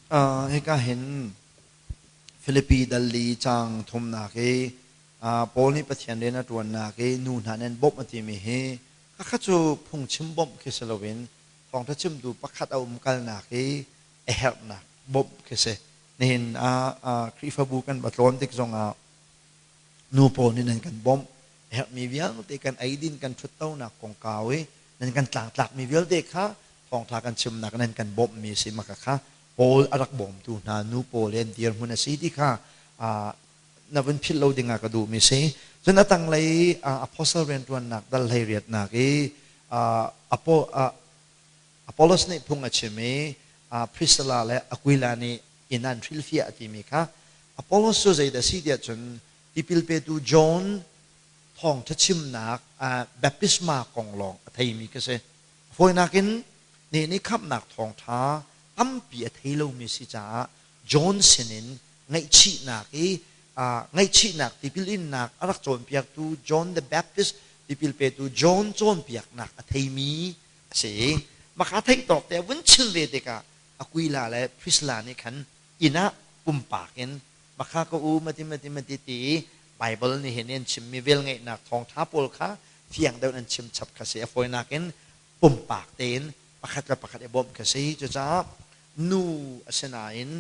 Hika hin Filipi dal li caang thumnak i Paul nih Pathian rian a ṭuannak i nu hna nih an bawmh a timi hi khakha cu phungchim bawmh khi si loin thawngṭha chimtu pakhat a umkalnak i a herhnak bawmh khi si. Nihin ah Khrihfabu kan va tlawn tik zongah nu pawl nih nan kan bawmh. A herhmi vialte kan eidin kan ṭhuttonak kongkau i nan kan tlangtlakmi vialte kha thawngṭha kan chimnak nan kan bawmhmi a si. Mah kha Paul a rak bawmtu hna nu pawl he an dirhmun a si ti kha na vun philh lo dingah ka duhmi si. Cun a tanglei apostle rianṭuannak dal 18nak i Apollos nih phung a chim i Priscilla le Aquila nih inn an hrilhfiah timi kha Apollos cu zeidah a si tiah cun tipil petu John thawngṭha chimnak baptisma kong lawng a theimi ka si. Fawinak in nih nih khamhnak thawngṭha tampi a thei lomi si caah John sinin ngaihchihnak i ngaihchihnak tipil innak a rak cawnpiaktu John the Baptist tipil petu John cawnpiaknak a theimi a si i maka theih tawk te a vun chim ve tikah Aquila le Priscilla nih khan inn ah pumpak in maka ka u mati mati mati ti i Bible nih hin an chimmi velngeihnak thawngṭha pawl kha fiang deuh an chim chap kha si. A fawinak in pumpak tein pakhat le pakhat i bawmh kha si. Cucaah nu a si nain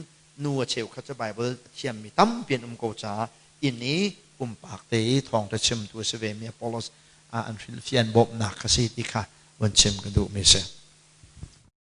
nu a cheukhat cu Bible a thiammi tampi an um ko caah inn i pumpak te i thawngṭha chimtu a si vemi Apollos an hrilhfian bawmhnak kha si ti kha vun chim ka duhmi a si.